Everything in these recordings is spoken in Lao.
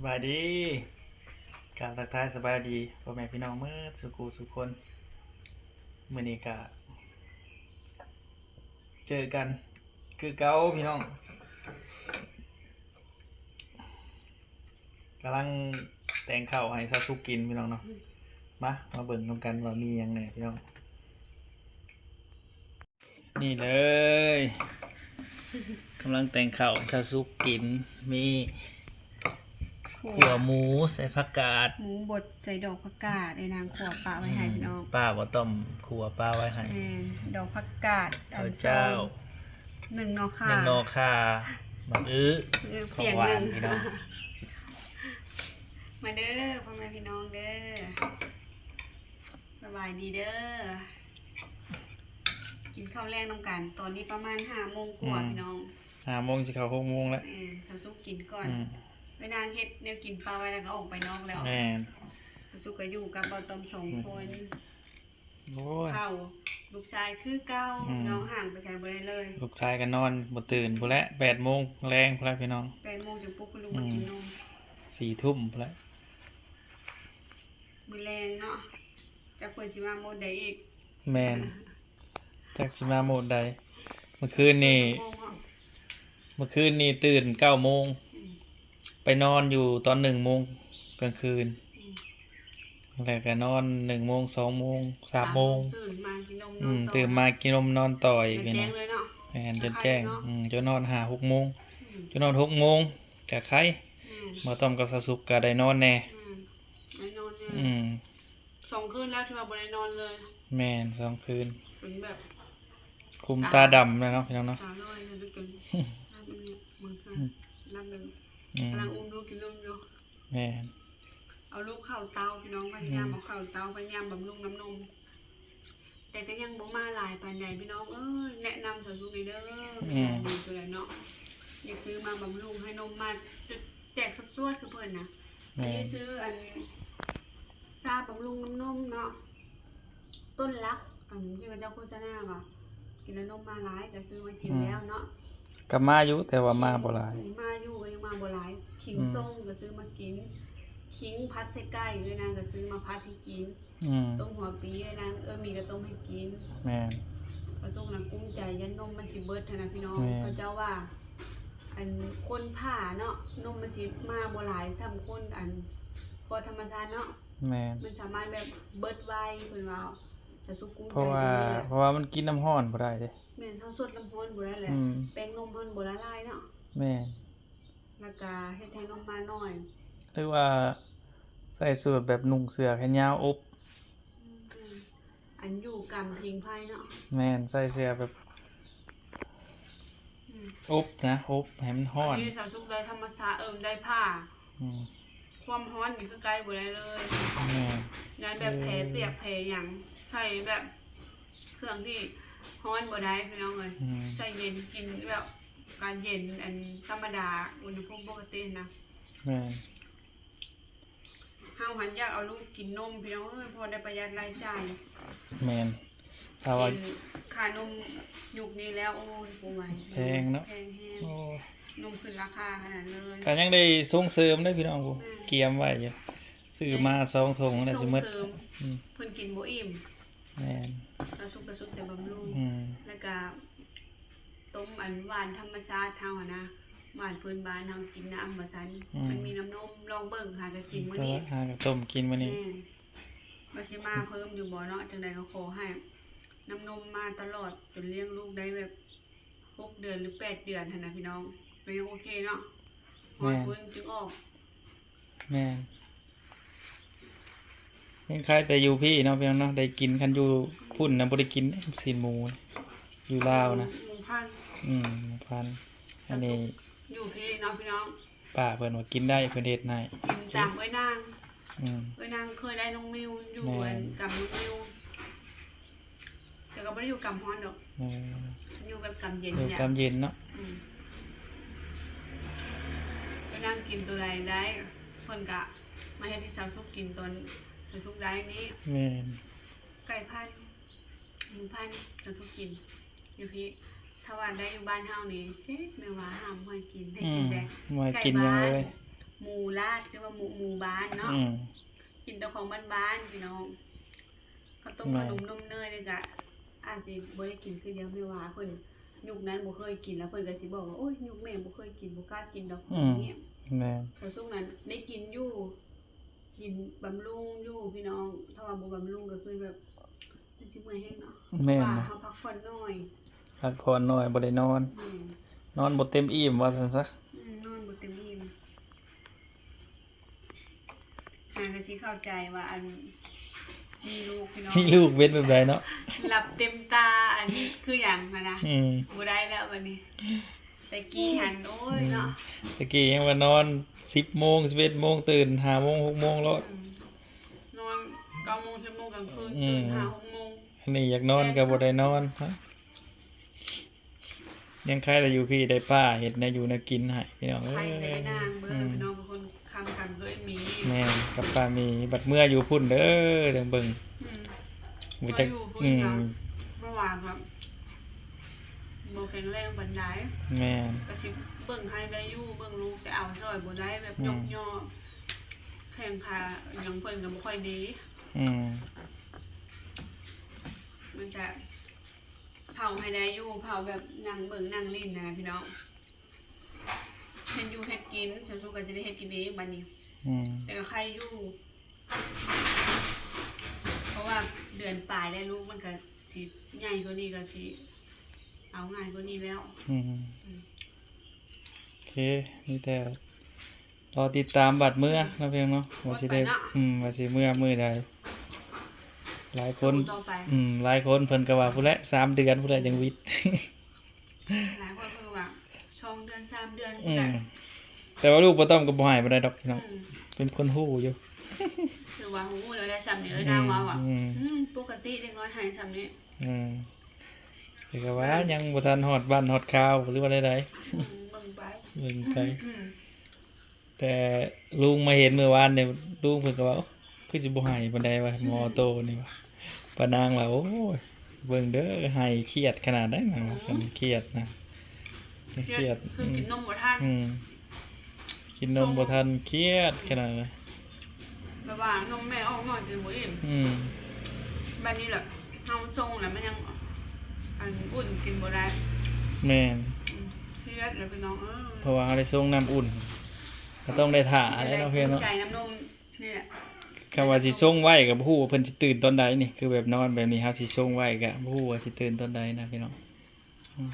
ສະບາຍດີ ກ່າວທັກທາຍສະບາຍດີພໍ່ແມ່ພີ່ນ້ອງໝົດສູ່ຄູ່ສູ່ຄົນ. ມື້ນີ້ກະເຈີກັນຄືເກົ່າພີ່ນ້ອງ. ກຳລັງແຕ່ງເຂົ້າໃຫ້ສາວສຸກກິນພີ່ນ້ອງເນາະ. ມາ ມາເບິ່ງນຳກັນວ່າມີຫຍັງແດ່ພີ່ນ້ອງ. ນີ້ເລີຍ ກຳລັງແຕ່ງເຂົ້າໃຫ້ສາວສຸກກິນ. ມີຂົ້ວໝູໃສ່ຜັກກາດ ໝູບົດໃສ່ດອກຜັກກາດ ເອື້ອຍນາງຂົ້ວປະໄວ້ໃຫ້ ອືມ ພີ່ນ້ອງ. ປ້າບໍ່ຕ້ອມຂົ້ວປະໄວ້ໃຫ້ ແມ່ນ ດອກຜັກກາດ ເຂົ້າເຈົ້າ ໜຶ່ງໜໍ່ຂ່າ ໜຶ່ງໜໍ່ຂ່າ ໝາກອຶ ຂອງຫວານພີ່ນ້ອງ. ມາເດີພໍ່ແມ່ພີ່ນ້ອງເດີ ສະບາຍດີເດີ ກິນເຂົ້າແລງນຳກັນ. ຕອນນີ້ປະມານຫ້າໂມງກວ່າ ອືມ ພີ່ນ້ອງ ຫ້າໂມງຊິເຂົ້າຫົກໂມງແລ້ວ. ແມ່ນ ສາວສຸກກິນກ່ອນ ອືມ ໄປນາງເຮັດແນວກິນປະໄວ້ ແລ້ວກໍອອກໄປນອກແລ້ວ. ແມ່ນ ສາວສຸກກໍຢູ່ກັບບ່າວຕ້ອມສອງ ອືມ ຄົນ. ໂອ້ຍ ເຖົ້າ ລູກຊາຍຄືເກົ່າ ອືມ ນ້ອງຫ່າງໄປໃສບໍ່ໄດ້ເລີຍ. ລູກຊາຍກໍນອນບໍ່ຕື່ນພຸ້ນແຫຼະ ແປດໂມງແລງພຸ້ນແຫຼະພີ່ນ້ອງ. ແປດໂມງຈັ່ງປຸກເພິ່ນລຸກ ອືມ ມາກິນນົມ ສີ່ທຸ່ມພຸ້ນແຫຼະ. ມື້ແລງເນາະ ຈັກເພິ່ນຊິມາໂໝດໃດອີກ. ແມ່ນ ຈັກຊິມາໂໝດໃດ. ມື້ຄືນນີ້ ໂມງເນາະ ມື້ຄືນນີ້ຕື່ນເກົ້າໂມງ ອືມ ໄປນອນຢູ່ຕອນໜຶ່ງໂມງກາງຄືນ ອືມ ແລ້ວກໍນອນໜຶ່ງໂມງ ສອງໂມງ ສາມໂມງ ຕື່ນມາກິນນົມ ອືມ ນອນຕໍ່ ຕື່ນມາກິນນົມນອນຕໍ່ອີກ ແລ້ວແຈ້ງເລີຍເນາະ. ແມ່ນ ຈົນແຈ້ງ ອືມ ຈົນຮອດຫ້າຫົກໂມງ ອືມ ຈົນຮອດຫົກໂມງກະໄຄ. ແມ່ນ ບ່າວຕ້ອມກັບສາວສຸກກໍໄດ້ນອນແດ່ ອືມ ໄດ້ນອນແດ່ ອືມ ສອງຄືນແລ້ວທີ່ວ່າບໍ່ໄດ້ນອນເລີຍ. ແມ່ນ ສອງຄືນ ເປັນແບບ ຄຸມຕາດຳແລ້ວເນາະ ຕາ ພີ່ນ້ອງເນາະ ຕາລອຍເລີຍທຸກຄົນ. ອືມ ອືມ ກຳລັງອຸ້ມລູກກິນນົມຢູ່. ແມ່ນ ເອົາລູກເຂົ້າເຕົ້າພີ່ນ້ອງ ພະຍາຍາມ ອືມ ເອົາເຂົ້າເຕົ້າ ພະຍາຍາມບຳລຸງນ້ຳນົມ ແຕ່ກໍຍັງບໍ່ມາຫຼາຍປານໃດພີ່ນ້ອງເອີຍ. ແນະນຳສາວສຸກແດ່ເດີ ອືມ ມີຕົວໃດເນາະ ຢາກຊື້ມາບຳລຸງໃຫ້ນົມມາແຈກສວດໆ ຄືເພິ່ນນະ. ແມ່ນ ອັນນີ້ຊື້ອັນຊາບຳລຸງນ້ຳນົມເນາະ ຕົ້ນລັກ ອັນທີ່ເຂົາເຈົ້າໂຄສະນາວ່າກິນແລ້ວນົມມາຫຼາຍ ກໍຊື້ມາກິນ ອືມ ແລ້ວເນາະ. ກໍມາຢູ່ ແຕ່ວ່າມາບໍ່ຫຼາຍ ມາຢູ່ກໍຍັງມາບໍ່ຫຼາຍ. ຂິງ ອືມ ສົ້ມກໍຊື້ມາກິນ ຂິງຜັດໃສ່ໄກ່ ເອື້ອຍນາງກໍຊື້ມາຜັດໃຫ້ກິນ. ອືມ ຕົ້ມຫົວປີ ເອື້ອຍນາງ ເອື້ອຍມີກໍຕົ້ມໃຫ້ກິນ. ແມ່ນ ປາສຸກນະກຸ້ມໃຈ ຢ້ານນົມມັນຊິເບິດຫັ້ນນະພີ່ນ້ອງ. ແມ່ນ ເຂົາເຈົ້າວ່າ ອັນ ຄົນຜ່າເນາະ ນົມມັນຊິມາບໍ່ຫຼາຍສ່ຳຄົນ ອັນ ຄອດທຳມະຊາດເນາະ. ແມ່ນ ມັນສາມາດແບບເບິດໄວ ເພິ່ນວ່າ ສາວສຸກກຸ້ມໃຈ ເພາະວ່າ ຕຮງນີ້ແຫຼະ ເພາະວ່າມັນກິນນ້ຳຮ້ອນບໍ່ໄດ້ເດ້. ແມ່ນ ເຮົາສົດນ້ຳຮ້ອນບໍ່ໄດ້ແຫຼະ ອືມ ແປ້ງນົມມັນບໍ່ລະລາຍເນາະ. ແມ່ນ ແລ້ວກະເຮັດໃຫ້ນົມມາໜ້ອຍ ຫຼືວ່າໃສ່ສູດແບບນຸ່ງເສື້ອແຂນຍາວອົບ. ອືມ ອັນຢູ່ກາງພິງໄຟເນາະ. ແມ່ນ ໃສ່ເສື້ອແບບ ອືມ ອົບນະ ອົບໃຫ້ມັນຮ້ອນ. ອັນນີ້ສາວສຸກໄດ້ທຳມະຊາດ ເອີ ໄດ້ຜ້າ ອືມ ຄວາມຮ້ອນນີ້ຄືໃກ້ບໍ່ໄດ້ເລີຍ. ແມ່ນ ຢ້ານແບບແຜປຽກແຜຫຍັງ ໃສ່ແບບເຄື່ອງທີ່ຮ້ອນບໍ່ໄດ້ພີ່ນ້ອງເອີຍ. ອືມ ໃສ່ເຢັນ ກິນແບບການເຢັນ ອັນທຳມະດາ ອຸນຫະພູມປົກກະຕິຫັ້ນນະ. ແມ່ນ ເຮົາຫັ້ນຢາກເອົາລູກກິນນົມພີ່ນ້ອງເອີຍ ພໍໄດ້ປະຢັດລາຍຈ່າຍ. ແມ່ນ ຖ້າວ່າ ເຫັນຄ່ານົມຍຸກນີ້ແລ້ວ ໂອ້ຍ ບໍ່ໄຫວ ແພງເນາະ ແພງແຮງ. ໂອ້ ນົມຂຶ້ນລາຄາຂະໜາດເລີຍ. ກໍຍັງໄດ້ສົ່ງເສີມເດ້ພີ່ນ້ອງ ແມ່ນ ກຽມໄວ້ຢູ່ ຊື້ມາສອງຖົງແລ້ວຊິໝົດ. ສົ່ງເສີມ ອືມ ເພິ່ນກິນບໍ່ອີ່ມ. ແມ່ນ ເຮົາສຸກກໍສຸກແຕ່ບຳລຸງ. ອືມ ແລ້ວກໍ ຕົ້ມອັນຫວານທຳມະຊາດເຮົາຫັ້ນນະ ຫວານພື້ນບ້ານເຮົາກິນນ້ຳວ່າຊັ້ນ. ອືມ ມັນມີນ້ຳນົມ ລອງເບິ່ງ ຫາກໍກິນມື້ນີ້ ຫາກໍຕົ້ມກິນມື້ນີ້. ແມ່ນ ວ່າຊິມາເພີ່ມຢູ່ບໍ່ເນາະ. ຈັ່ງໃດກໍຂໍໃຫ້ນ້ຳນົມມາຕະຫຼອດ ຈົນລ້ຽງລູກໄດ້ແບບຫົກເດືອນ ຫຼື ແປດເດືອນຫັ້ນນະພີ່ນ້ອງ ກໍຍັງໂອເຄເນາະ. ຮອດພຸ້ນຈຶ່ງອອກ. ແມ່ນ ຍັງຂາຍແຕ່ຢູ່ພີ້ເນາະ ພີ່ນ້ອງເນາະ ໄດ້ກິນ. ຄັນຢູ່ພຸ້ນນະບໍ່ໄດ້ກິນຊີ້ນໝູ ຢູ່ລາວນະ. ໝູພັນ ອືມ ໝູພັນ. ອັນນີ້ຢູ່ພີ້ເນາະພີ່ນ້ອງ ປ້າເພິ່ນວ່າກິນໄດ້ ເພິ່ນເຮັດໃຫ້ ກິນຕາມເອື້ອຍນາງ. ອືມ ເອື້ອຍນາງເຄີຍໄດ້ນ້ອງມິວຢູ່ ແມ່ນ ອັນກຳນ້ອງມິວ. ແຕ່ກໍບໍ່ໄດ້ຢູ່ກຳຮ້ອນດອກ. ແມ່ນ ຢູ່ແບບກຳເຢັນ ຢູ່ແຫຼະ ກຳເຢັນເນາະ. ອືມ ໄປນັ່ງກິນຕົວໃດໄດ້ ເພິ່ນກະມາເຮັດໃຫ້ສາວສຸກກິນຕອນສາວສຸກໄດ້ນີ້. ແມ່ນ ໄກ່ພັນ ໝູພັນ ສາວສຸກກິນຢູ່ພີ້. ຖ້າວ່າໄດ້ຢູ່ບ້ານເຮົານີ້ ເຊັດ ແມ່ວ່າຫ້າມບໍ່ໃຫ້ກິນ ໃຫ້ກິນແຕ່ ອືມ ບໍ່ໃຫ້ກິນຫຍັງເລີຍ ໄກ່ບ້ານ. ໝູ່ລາດ ຫຼືວ່າໝູ່ ໝູ່ບ້ານເນາະ ອືມ ກິນແຕ່ຂອງບ້ານໆ ພີ່ນ້ອງ. ເຂົ້າຕົ້ມ ແມ່ນ ຂະໜົມນົມເນີຍນີ້ກະອາດຊິບໍ່ໄດ້ກິນຄືດຽວ ແມ່ວ່າເພິ່ນຍຸກນັ້ນບໍ່ເຄີຍກິນ ແລ້ວເພິ່ນກະຊິບອກວ່າ ໂອ້ຍ ຍຸກແມ່ບໍ່ເຄີຍກິນ ບໍ່ກ້າກິນດອກ ອືມ ແມ່ນ ແຕ່ຊຸມນັ້ນໄດ້ກິນຢູ່ ກິນບຳລຸງຢູ່ພີ່ນ້ອງ ຖ້າວ່າບໍ່ບຳລຸງກໍຄືແບບ ມັນຊິເມື່ອຍແຮງເນາະ ແມ່ນ ວ່າເຮົາພັກຜ່ອນໜ້ອຍ ພັກຜ່ອນໜ້ອຍ ບໍ່ໄດ້ນອນ ແມ່ນ ນອນບໍ່ເຕັມອີ່ມວ່າຊັ້ນຊະ ອືມ ນອນບໍ່ເຕັມອີ່ມ. ຫາກໍຊິເຂົ້າໃຈວ່າ ອັນ ມີລູກພີ່ນ້ອງ ມີລູກເປັນແບບໃດເນາະ ຫຼັບເຕັມຕາ ອັນ ຄືຫຍັງຫັ້ນນະ ອືມ ບໍ່ໄດ້ແລ້ວບັດນີ້. ແຕ່ກີ້ຫັ້ນ ໂອ້ຍເນາະ ອືມ ແຕ່ກີ້ຍັງວ່ານອນສິບໂມງ ສິບເອັດໂມງ ຕື່ນຫ້າໂມງ ຫົກໂມງໂລດ ອືມ ນອນເກົ້າໂມງ ສິບໂມງກາງຄືນ ອືມ ຕື່ນຫ້າຫົກໂມງ ອັນນີ້ຢາກນອນກໍບໍ່ໄດ້ນອນ ແມ່ນ ຍັງໄຄແຕ່ຢູ່ພີ້ໄດ້ປ້າເຮັດແນວຢູ່ແນວກິນໃຫ້ພີ່ນ້ອງເອີຍ ໄຄແຕ່ນາງເບິ່ງ ອືມ ພີ່ນ້ອງເປັນຄົນຄ້ຳກັນເອີຍມີ ແມ່ນ ກັບປ້າມີ ບັດເມືອຢູ່ພຸ້ນເດີ ຈັ່ງເບິ່ງ ອືມ ບໍ່ຈັກ ຢູ່ພຸ້ນ ອືມ ກໍບໍ່ວ່າກໍບໍ່ແຂງແຮງປານໃດ ແມ່ນ ກໍຊິເບິ່ງໃຫ້ໄດ້ຢູ່ ເບິ່ງລູກ ແຕ່ເອົາຊ່ອຍບໍ່ໄດ້ ແບບ ອືມ ຍົກຍໍ້ ແຂ້ງຂາຫຍັງເພິ່ນກໍບໍ່ຄ່ອຍດີ ອືມ ມັນຈະ ເຜົາໃຫ້ໄດ້ຢູ່ ເຜົາແບບນັ່ງເບິ່ງນັ່ງຫຼິ້ນນະພີ່ນ້ອງ ເຮັດຢູ່ເຮັດກິນ ສາວສຸກກໍຈະໄດ້ເຮັດກິນເອງບັດນີ້ ອືມ ແຕ່ກໍໄຄຢູ່ ເພາະວ່າເດືອນປາຍແລ້ວ ລູກມັນກໍຊິໃຫຍ່ກວ່ານີ້ ກໍຊິເອົາງ່າຍກວ່ານີ້ແລ້ວ ອືມ ອືມ ໂອເຄ ມີແຕ່ ລໍຕິດຕາມບັດເມືອເນາະ ພີ່ນ້ອງເນາະ ວ່າຊິໄດ້ ອືມ ວ່າຊິເມືອມື້ໃດ ຫຼາຍຄົນ ອືມ ຫຼາຍຄົນເພິ່ນກໍວ່າພຸ້ນແຫຼະ ສາມເດືອນພຸ້ນແຫຼະຈັ່ງຫວິດ ຫຼາຍຄົນເພິ່ນກໍວ່າສອງເດືອນ ສາມເດືອນ ອືມ ແຕ່ວ່າລູກປາຕ້ອມກໍບໍ່ໃຫ້ປານໃດດອກ ພີ່ນ້ອງ ອືມ ເປັນຄົນຮູ້ຢູ່ ຖືວ່າຮູ້ແລ້ວແຫຼະ ຊ່ຳນີ້ ເອີຍ ອືມ ນາງວ່າວ່າ ອືມ ອືມ ປົກກະຕິເດັກນ້ອຍໃຫ້ຊ່ຳນີ້ ອືມ ແຕ່ກໍວ່າ ອືມ ຍັງບໍ່ທັນຮອດວັນຮອດຄາວ ຫຼືວ່າໃດໆ ອືມ ເບິ່ງໄປ ເບິ່ງໄປ ອືມ ແຕ່ລຸງມາເຫັນມື້ວານນີ້ ລຸງເພິ່ນກໍວ່າ ໂອ້ ຄືຊິບໍ່ໃຫ້ປານໃດວ່າ ອືມ ໝໍໂຕນີ້ວ່າ ປ້ານາງວ່າ ໂອ້ຍ ເບິ່ງເດີ ໄຫ້ຄຽດຂະໜາດໃດນະ ອືມ ເພິ່ນຄຽດນະ ຄຽດ ຄຽດ ຄືກິນນົມບໍ່ທັນ ອືມ ກິນນົມບໍ່ທັນ ຄຽດຂະໜາດໃດ ແບບວ່ານົມແມ່ອອກມາກິນບໍ່ອີ່ມ ອືມ ບາດນີ້ລະ ເຮົາຊົງແລ້ວມັນຍັງ ອັນ ອຸ່ນກິນບໍ່ໄດ້ ແມ່ນ ອືມ ຄຽດແລ້ວພີ່ນ້ອງເອີຍ ເພາະວ່າເຮົາໄດ້ຊົງນ້ຳອຸ່ນ ກໍຕ້ອງໄດ້ຖ້າແຫຼະເນາະ ເພນເນາະ ໃຈນ້ຳນົມນີ້ແຫຼະ ຄຳວ່າຊິຊົງໄວ້ກໍບໍ່ຮູ້ວ່າເພິ່ນຊິຕື່ນຕອນໃດນີ້ ຄືແບບນອນແບບນີ້ ເຮົາຊິຊົງໄວ້ກໍບໍ່ຮູ້ວ່າຊິຕື່ນຕອນໃດນະ ພີ່ນ້ອງ ອືມ.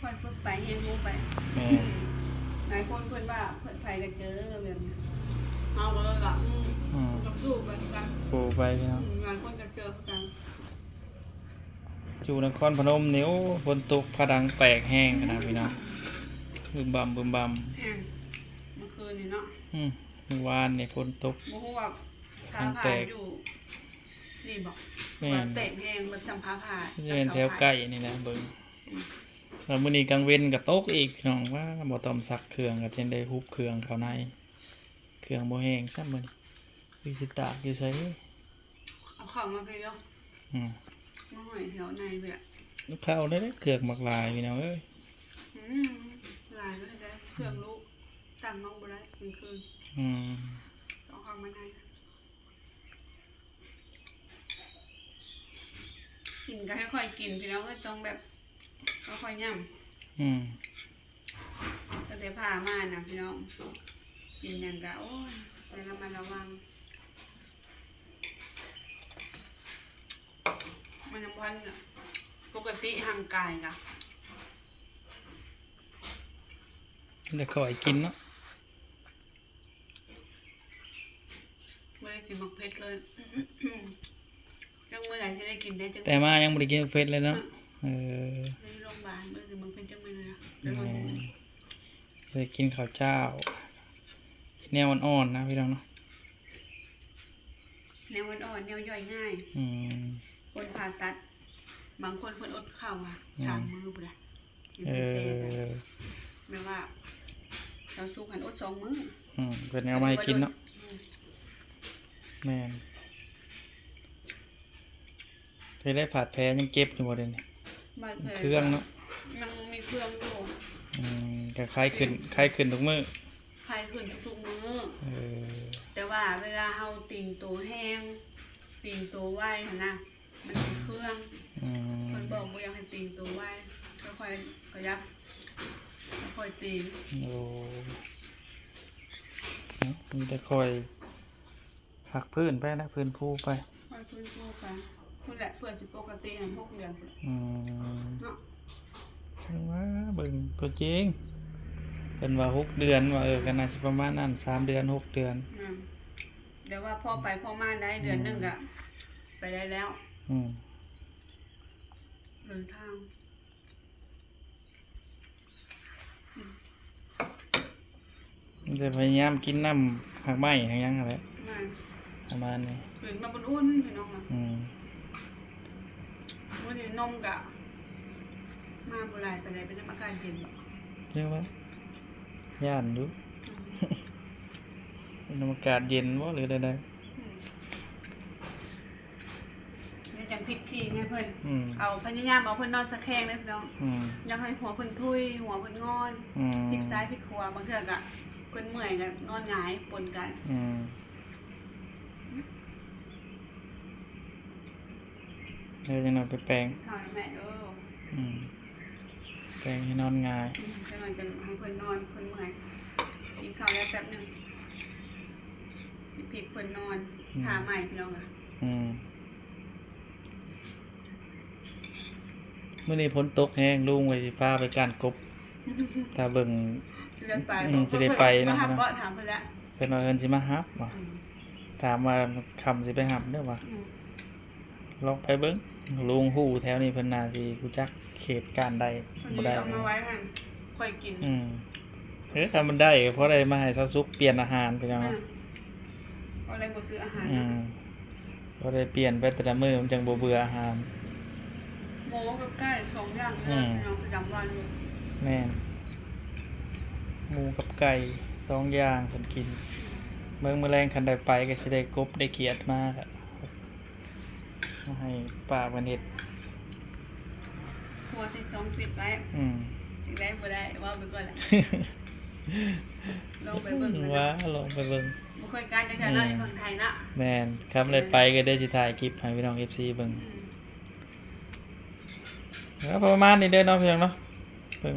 ຄ່ອຍຝຶກໄປ ຮຽນຮູ້ໄປ ແມ່ນ ອືມ ຫຼາຍຄົນເພິ່ນວ່າ ເພິ່ນ ໃຜກໍເຈີແບບນີ້ ເຮົາກໍເລີຍວ່າ ອືມ ອືມ ຕ້ອງສູ້ໄປຄືກັນ ສູ້ໄປເນາະ ອືມ ຫຼາຍຄົນກໍເຈີຄືກັນ ຢູ່ນະຄອນພະນົມນີ້ ໂອ້ ຝົນຕົກ ຜາດັງແຕກແຮງຂະໜາດ ອືມ ພີ່ນ້ອງ ບຶມບຳ ບຶມບຳ ແມ່ນ ເມື່ອຄືນນີ້ເນາະ ອືມ ມື້ວານນີ້ຝົນຕົກ ບໍ່ຮູ້ວ່າ ຜາ ຜາແຕກ ຢູ່ ນີ້ບໍ ແມ່ນ ວ່າແຕກແຮງແບບຊ່ຳຟ້າຜ່າ ແມ່ນ ແຖວໃກ້ນີ້ນະ ເບິ່ງ ອືມ ແລ້ວມື້ນີ້ກາງເວັນກໍຕົກອີກ ພີ່ນ້ອງ ວ້າ ບໍ່ຕ້ອມຊັກເຄື່ອງກໍຈັ່ງໄດ້ຮຸບເຄື່ອງເຂົ້າໃນ ເຄື່ອງບໍ່ແຫ້ງຊ້ຳມື້ນີ້ ຄືຊິຕາກຢູ່ໃສ ເອົາເຂົ້າມາພີ້ເດີ ອືມ ມາຫ້ອຍແຖວໃນເພິ່ນ ເຂົ້າໄດ້ເດີ ເຄື່ອງບັກຫຼາຍ ພີ່ນ້ອງເອີຍ ອືມ ຫຼາຍເລີຍເດີ ເຄື່ອງລູກ ຕັ້ງນ້ອງບໍ່ໄດ້ກາງຄືນ ອືມ ຕ້ອງເຂົ້າມາໃນ ກິນກໍຄ່ອຍໆກິນ ພີ່ນ້ອງເອີຍ ຕ້ອງແບບຄ່ອຍໆຫຍ້ຳ ອືມ ຕັ້ງແຕ່ຜ່າມານະ ພີ່ນ້ອງ ກິນຫຍັງກໍ ໂອ້ຍ ຕ້ອງລະມັດລະວັງ ມັນຍັງບໍ່ທັນ ປົກກະຕິຮ່າງກາຍກໍ ແລ້ວຄ່ອຍກິນເນາະ. ບໍ່ໄດ້ກິນໝາກເຜັດເລີຍ ຈັກມື້ໃດຊິໄດ້ກິນໄດ້ ແຕ່ມາຍັງບໍ່ໄດ້ກິນໝາກເຜັດເລີຍເນາະ ອືມ ເອີ ຢູ່ໂຮງບານບໍ່ໄດ້ກິນໝາກເຜັດຈັກມື້ເລີຍ ແມ່ນ ໄດ້ກິນເຂົ້າເຈົ້າ ແນວອ່ອນໆນະ ພີ່ນ້ອງເນາະ ແນວອ່ອນໆ ແນວຍ່ອຍງ່າຍ ອືມ ຄົນຜ່າຕັດ ບາງຄົນເພິ່ນອົດເຂົ້າ ອືມ ສາມມື້ພຸ້ນນະ ເອີ ແບບວ່າເຂົາສຸກຫັ້ນອົດສອງມື້ ອືມ ເພິ່ນເອົາມາໃຫ້ກິນເນາະ ອືມ ແມ່ນ ເຮັດໄດ້ ບາດແຜຍັງເຈັບຢູ່ບໍ່ດຽວນີ້? ບາດແຜ ເຄື່ອງເນາະ ຍັງມີເຄື່ອງຢູ່. ອືມ ກໍໄຂ້ຂຶ້ນ ໄຂ້ຂຶ້ນທຸກມື້ ໄຂ້ຂຶ້ນທຸກໆມື້. ເອີ ແຕ່ວ່າເວລາເຮົາຕີງໂຕແຮງ ຕີງໂຕໄວຫັ້ນນະ ມັນຊິເຄືອງ. ອືມ ເພິ່ນບອກບໍ່ຢາກໃຫ້ຕີງໂຕໄວ ຄ່ອຍໆຂະຫຍັບ ຄ່ອຍໆຕີງ. ໂອ້ ມີແຕ່ຄ່ອຍ ພັກຟື້ນໄປນະ ຟື້ນຟູໄປ ຄ່ອຍຟື້ນຟູໄປ ພຸ້ນແຫຼະ ເພື່ອຊິປົກກະຕິຫັ້ນຫົກເດືອນພຸ້ນ. ອືມ ເນາະ ຈັ່ງວ່າເບິ່ງຕົວຈິງ ເພິ່ນວ່າຫົກເດືອນ ວ່າ ເອີ ກໍໜ້າຊິປະມານນັ້ນ ສາມເດືອນ ຫົກເດືອນ. ແມ່ນ ແຕ່ວ່າພໍໄປພໍມາໄດ້ເດືອນໜຶ່ງ ອືມ ກໍໄປໄດ້ແລ້ວ. ອືມ ເດີນທາງ ແຕ່ພະຍາຍາມກິນນ້ຳຮາກໄມ້ຮາກຫຍັງຫັ້ນແຫຼະ ແມ່ນ ປະມານນີ້ ເປັນມາອຸ່ນໆ ພີ່ນ້ອງ. ອືມ ມື້ນີ້ນົມກະມາບໍ່ຫຼາຍປານໃດ ເປັນນຳອາກາດເຢັນບໍ? ຈັ່ງວ່າ ຢ້ານຢູ່ ອືມ ເປັນນຳອາກາດເຢັນບໍ ຫຼືໃດໆ? ອືມ ນີ້ຈັ່ງພິກຄີງໃຫ້ເພິ່ນ. ອືມ ເອົາ ພະຍາຍາມເອົາເພິ່ນນອນສະແຄງເດີພີ່ນ້ອງ. ອືມ ຢາກໃຫ້ຫົວເພິ່ນທຸຍ ຫົວເພິ່ນງອນ. ອືມ ພິກຊ້າຍພິກຂວາ ບາງເທື່ອກະເພິ່ນເມື່ອຍກະນອນຫງາຍປົນກັນ. ອືມ ເອີ ຈັ່ງໜ້ອຍໄປແປງ ເຂົ້າແມ່ເດີ. ອືມ ແປງໃຫ້ນອນຫງາຍ. ອືມ ຈັກໜ້ອຍຈັ່ງໃຫ້ເພິ່ນນອນ ເພິ່ນເມື່ອຍ. ກິນເຂົ້າແລ້ວແປັບໜຶ່ງ ຊິພິກເພິ່ນນອນ. ອືມ ທ່າໃໝ່ພີ່ນ້ອງ. ອືມ ມື້ນີ້ຝົນຕົກແຮງ ລຸງວ່າຊິພາໄປກ້ານກົບ ຖ້າເບິ່ງ ຊິໄດ້ໄປ ອືມ ຊິໄດ້ໄປນະ ມາຮັບບໍ? ຖາມເພິ່ນແລ້ວ ເພິ່ນວ່າເພິ່ນຊິມາຮັບວ່າ. ອືມ ຖາມວ່າຄ່ຳຊິໄປຮັບເດີວ່າ. ອືມ ລອງໄປເບິ່ງ ລຸງຮູ້ແຖວນີ້ ເພິ່ນໜ້າຊິຮູ້ຈັກເຂດກ້ານໄດ້ບໍ່ໄດ້. ເອົາມາໄວ້ຫັ້ນ ຂ້ອຍກິນ. ອືມ ເອີ ຖ້າມັນໄດ້ກໍພໍໄດ້ມາໃຫ້ສາວສຸກປ່ຽນອາຫານໄປຈັ່ງ. ອືມ ກໍໄດ້ບໍ່ຊື້ອາຫານ. ອືມ ພໍໄດ້ປ່ຽນໄປແຕ່ລະມື້ ມັນຈັ່ງບໍ່ເບື່ອອາຫານ. ໝູກັບໄກ່ສອງຢ່າງເລີຍ ອືມ ເນາະ ປະຈຳວັນ. ແມ່ນ ໝູກັບໄກ່ສອງຢ່າງເພິ່ນກິນ. ເບິ່ງມື້ແລງຄັນໄດ້ໄປກໍຊິໄດ້ກົບໄດ້ຂຽດມາ ມາໃຫ້ປ້າເພິ່ນເຮັດ. ຫົວຕິດສອງຕິດໄວ້. ອືມ ຊິໄດ້ບໍ່ໄດ້ ເວົ້າໄປກ່ອນລະ. ລອງໄປເບິ່ງກ່ອນ ວ່າລອງໄປເບິ່ງ. ບໍ່ເຄີຍການຈັກເທື່ອເນາະ ອືມ ຢູ່ຝັ່ງໄທເນາະ. ແມ່ນ ຄັນໄດ້ໄປກໍເດີຊິຖ່າຍຄລິບໃຫ້ພີ່ນ້ອງເອັຟຊີເບິ່ງ. ອືມ ແລ້ວປະມານນີ້ເດີເນາະ ພີ່ນ້ອງເນາະ. ເບິ່ງ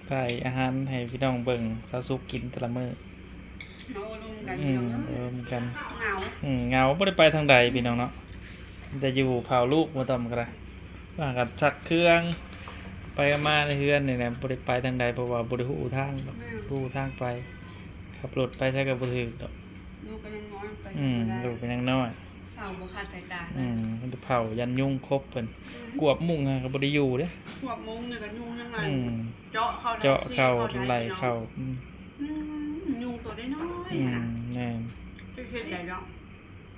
ຖ່າຍອາຫານໃຫ້ພີ່ນ້ອງເບິ່ງ ສາວສຸກກິນແຕ່ລະມື້. ເຮົາລົມກັນ ອືມ ພີ່ນ້ອງເອີຍ ລົມກັນ ເຫງົາ ອືມ ເຫງົາ ບໍ່ໄດ້ໄປທາງໃດພີ່ນ້ອງເນາະ. ມີແຕ່ຢູ່ເຝົ້າລູກ ບໍ່ຕ້ອງກໍໄດ້ ວ່າກັນຊັກເຄື່ອງ ໄປມາໃນເຮືອນນີ້ແຫຼະ ບໍ່ໄດ້ໄປທາງໃດ ເພາະວ່າບໍ່ໄດ້ຮູ້ທາງດອກ. ແມ່ນ ຮູ້ທາງໄປ ຂັບລົດໄປໃສກໍບໍ່ຖືກດອກ. ລູກກໍຍັງນ້ອຍ ໄປ ອືມ ບໍ່ໄດ້ ລູກກໍຍັງນ້ອຍ ເຝົ້າບໍ່ຂາດສາຍຕາ. ອືມ ມັນຈະເຝົ້າຢ້ານຍຸງຄົບເພິ່ນ. ອືມ ກວບມຸ້ງຫາກໍບໍ່ໄດ້ຢູ່ເດ້. ກວບມຸ້ງນີ້ກໍຍຸງຍັງໄງ ອືມ ເຈາະເຂົ້າ ເຈາະເຂົ້າ ໄລ່ເຂົ້າ. ອືມ ອືມ ຍຸງຕົວນ້ອຍໆ ອືມ ຫັ້ນນະ. ແມ່ນ ຈັກເຮັດໃດເນາະ.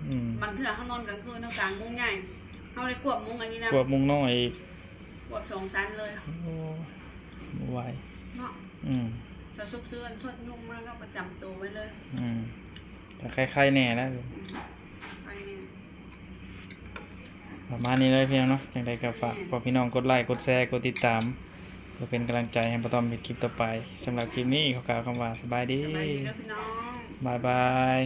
ອືມ ບາງເທື່ອເຮົານອນກາງຄືນ ເຮົາກາງມຸ້ງໃຫຍ່ ເຮົາໄດ້ກວບມຸ້ງອັນນີ້ນະ ກວບມຸ້ງນ້ອຍອີກ ກວບສອງຊັ້ນເລີຍ. ໂອ້ ບໍ່ໄຫວເນາະ. ອືມ ສາວສຸກຊື້ອັນຊົດຍຸງມາເນາະ ປະຈຳໂຕໄວ້ເລີຍ. ອືມ ກໍໄຄໆແດ່ແລ້ວ. ອືມ ໄຄແດ່. ປະມານນີ້ເລີຍພີ່ນ້ອງເນາະ. ຈັ່ງໃດກໍຝາກ ແມ່ນ ພວກພີ່ນ້ອງກົດໄລ ກົດແຊ ກົດຕິດຕາມ ເພື່ອເປັນກຳລັງໃຈໃຫ້ປ້າຕ້ອມເຮັດຄລິບຕໍ່ໄປ. ສຳລັບຄລິບນີ້ຂໍກ່າວຄຳວ່າສະບາຍດີ ສະບາຍດີເດີພີ່ນ້ອງ ບາຍບາຍ.